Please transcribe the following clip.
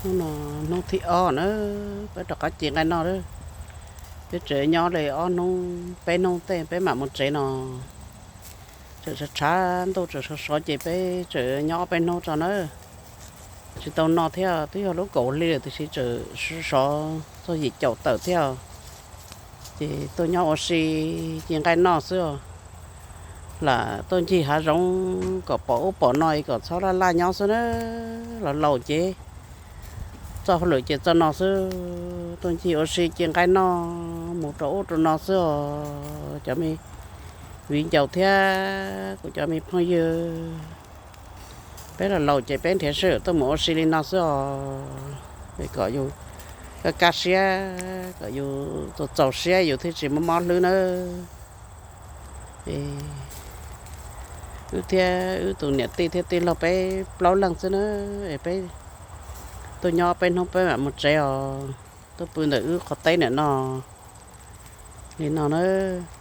Hnub no hnub thib ob na, peb rov qab ci nqaij noj lawm. Peb tseem nyob li ob hnub peb hnub tej peb mam mus tsev no. Tseem tshav ntuj tseem sov sov ces peb tseem nyob ob peb hnub tso na. Tsis tau noj thiab, twb yog lub kaum hli lawm tiam sis tseem sov sov txog yim caum tawm thiab. Ces tuaj nyob ua si ci nqaij noj xwb os. Lam tuaj ncig hav zoov kom pom ub pom no es kom txhob laj laj nyob xwb na. Los laus ces txoj hauj lwm ces txog no xwb, tuaj ncig ua si ci nqaij noj mus rau ub rau no xwb os cov me viv ncaus thiab kuv cov me phooj ywg. Peb los laus ces peb nrhiav sij hawm tuaj mus ua si li no xwb os, kom yus kaj kaj siab, kom yus txaus txaus siab yus thiaj tsis mob mob hlwb nawb. Wb thiab wb tus niam tij thiab tij laug peb plaub leeg xwb na, es peb tuaj nyob peb hnub peb mam mus tsev os. Tuaj pw ntawm wb qhov teb niam no li no nawb.